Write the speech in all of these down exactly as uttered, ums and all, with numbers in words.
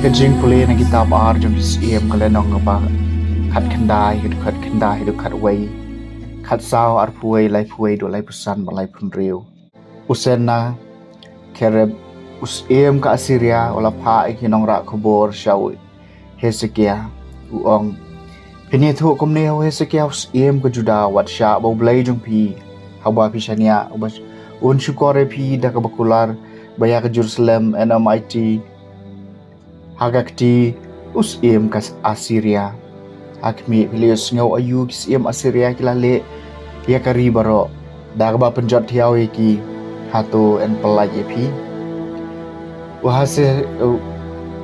Ka jingpule na kitab ar jong ki Syiem ka lynnong kaba khatkhyndai, khatkhyndai, khatwei, khatsaw, arphew wei, laiphew wei, dei laiphew san bad laiphew hynriew. U Sennakerib u syiem ka Assyria u la phah ïa ki nongrah khubor sha u Hesekiah, u ong: Phin ïathuh kumne ha u Hesekiah u syiem ka Judah, wat shah ba U Blei jong phi, haba phi shaniah, uba un shukor ïa phi da kaba kular, ba ïa ka Jerusalem yn ym aiti ha ka kti u syiem ka Assyria. Ha khmih, phi la ïohsngew aïu ki syiem Assyria ki la leh ïa ka ri baroh, da kaba pynjot thiaw ïa ki. Hato yn pyllait ïa phi? U Hese-, u,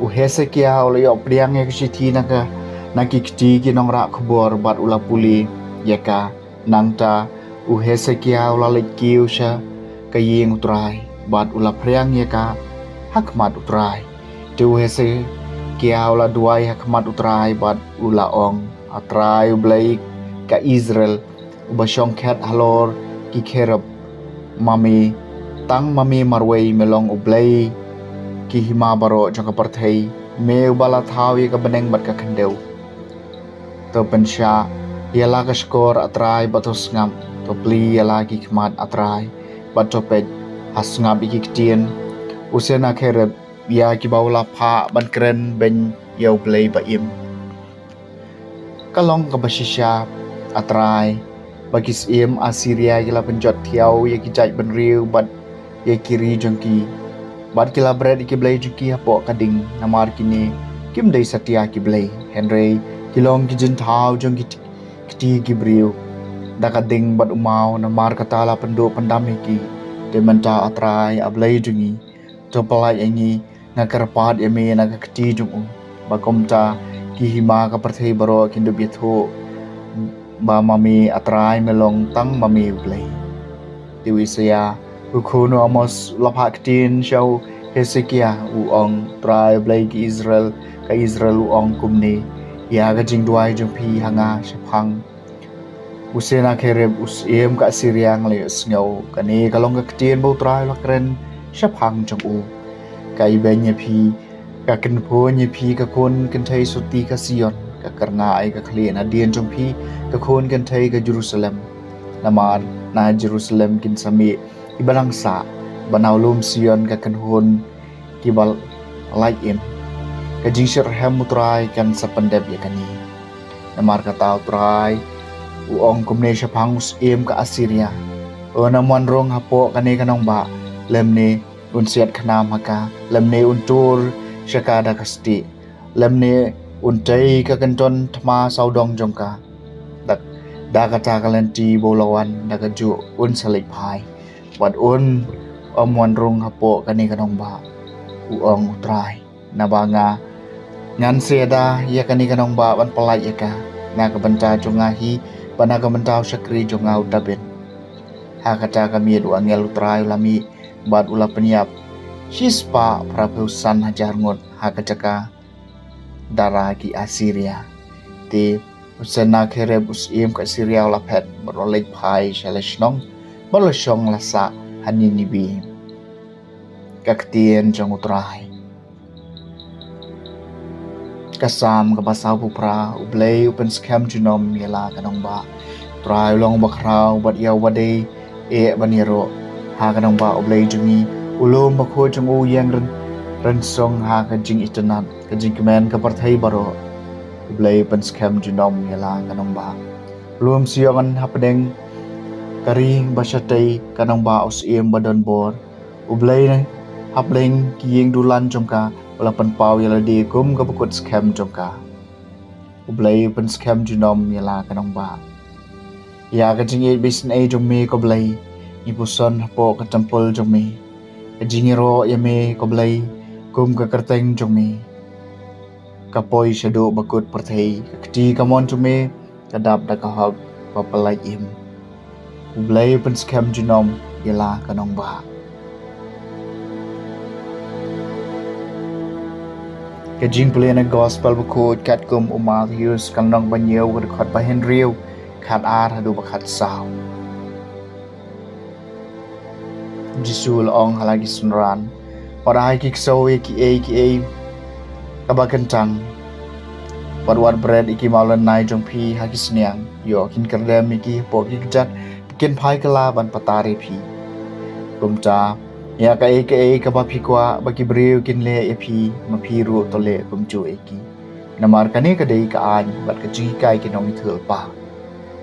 u Hesekiah u la ïoh pdiang ïa ka shithi na ka, na ki kti ki nongrah khubor bad u la pule ïa ka. Nangta u Hesekiah u la leit kiew sha ka ïing U Trai bad u la phriang ïa ka ha khmat U Trai. Te u Hesekiah u la duwai ha khmat U Trai bad u la ong: A Trai, U Blei ka Israel, uba shong khet halor ki kherub, ma me, tang ma me marwei me long U Blei ki hima baroh jong ka pyrthei, me uba la thaw ïa ka bneng bad ka khyndew. To pynshah ïa la ka shkor, A Trai, bad to sngap. To plie ïa la ki khmat, A Trai, bad to peit ha sngap ïa ki ktien u Sennakerib, ïa kiba u la phah ban kren beiñ ïa U Blei ba im. Ka long kaba shisha, A Trai, ba ki syiem Assyria ki la pynjot thiaw ïa ki jaitbynriew bad ïa ki ri jong ki, bad ki la bret ïa ki blei jong ki hapoh ka ding. Namar kine kim dei satia ki blei, hynrei ki long ki jingthaw jong ki t-, kti ki briew da ka ding bad u maw. Namar kata la pynduh pyndam ïa ki. Te mynta, A Trai, A Blei jong ngi, to pyllait ïa ngi, nga kyrpad ïa me na ka kti jong u, ba kumta ki hima ka pyrthei baroh kin dup ïathuh ba ma me, A Trai, me long tang ma me U Blei. Te u Isaïah u khun u Amoz u la phah ktien sha u Hesekiah, u ong: Trai, U Blei ki Israel, ka Israel, u ong kumne ïa ka jingduwai jong phi ha nga shaphang u Sennakerib u syiem ka Assyria: Nga la ïohsngew, kane ka long ka ktien ba U Trai u la kren shaphang jong u: Ka ibeiñ ïa phi, ka kynphun ïa phi ka khun kynthei suti ka Sion, ka kyrngah ïa ka khlieh nadien jong phi ka khun kynthei ka Jerusalem. Namar na Jerusalem kin sa mih kiba dang sah, bad na u lum Sion ka kynhun kiba lait im. Ka jingshitrhem U Trai kan sa pyndep ïa kane. Namar kata U Trai u ong kumne shaphang u syiem ka Assyria: Un ym wan rung hapoh kane ka nongbah, lymne un siat khnam ha ka, lymne un tur sha ka da ka stieh, lymne un tei ka kynton thma sawdong jong ka. Da, da kata ka lynti ba u la wan da kajuh un sa leit phai, bad un ym wan rung hapoh kane ka nongbah, u ong U Trai. Naba nga, ngan sa ïada ïa kane ka nongbah ban pyllait ïa ka na ka bynta jong nga hi, bad na ka bynta u shakri jong nga u Dabid. Ha kata ka miet u angel U Trai u la mih bad u la pynïap shispah phraphew san hajar ngut ha ka jaka dara ki Assyria. Te u Sennakerib u syiem ka Assyria u la phet bad u la leit phai sha la shnong, bad u la shong la sah ha Nineveh. Ka ktien jong U Trai. Ka Salm kaba sawphew phra. U Blei u pynskhem junom ïa la ka nongbah. U Trai u long uba khraw bad ïa uba dei eh ban ïaroh ha ka nongbah U Blei jong ngi. U lum bakhuid jong u ïeng ryn, rynsong ha ka jingitynnad, ka jingkmen ka pyrthei baroh. U Blei u pynskhem junom ïa la ka nongbah. U lum Sion hapdeng ka ri ba shatei, ka nongbah u syiem ba donbor. U Blei hapdeng ki ïing dulan jong ka u la pynpaw ïa lade kum ka bakut skhem jong ka. U Blei u pynskhem junom ïa la ka nongbah. Ïa ka jingïeit ba isynei jong me, ko Blei, ngi puson hapoh ka templ jong me. Ka jingïaroh ïa me, ko Blei, kum ka kyrteng jong me, ka poi shaduh bakut pyrthei. Ka kti kamon jong me ka dap da ka hok ba pyllait im. U Blei u pynskhem junom ïa la ka nongbah. Ka jingpule na ka Gospel bakhuid katkum u Mathaios, ka lynnong ba hynñiew, ka dkhot ba hynriew, khatar haduh ba khatsaw. Jisu u la ong ha la ki synran: Wat ai ki ksew ïa kiei kiei Kaba kyntang, wat wad bret ïa ki mawlynnai jong phi ha ki sniang, ïoh kin kyrdem ïa ki hapoh ki kjat, kin phai kylla ban patar ïa phi. Kumta, ïa kaei kaei kaba phi kwah ba ki briew kin leh ïa phi, ma phi ruh to leh kumjuh ïa ki. Namar kane ka dei ka aiñ bad ka jinghikai ki nongïathuhlypa.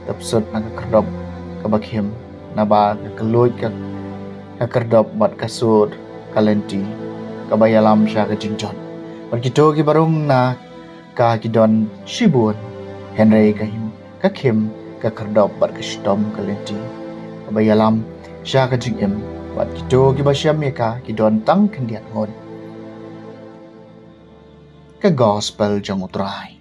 Tep sut na ka khyrdop kaba khim, naba ka kylluid ka, ka khyrdop bad ka sut ka lynti kaba ïalam sha ka jingjot. Bad kito kiba rung na ka ki don shibun, hynrei ka him, ka khim, ka khyrdop bad ka shitom ka lynti kaba ïalam sha ka jingim, bad kito kiba shem ïa ka ki don tang khyndiat ngut. Ka Gospel jong U Trai.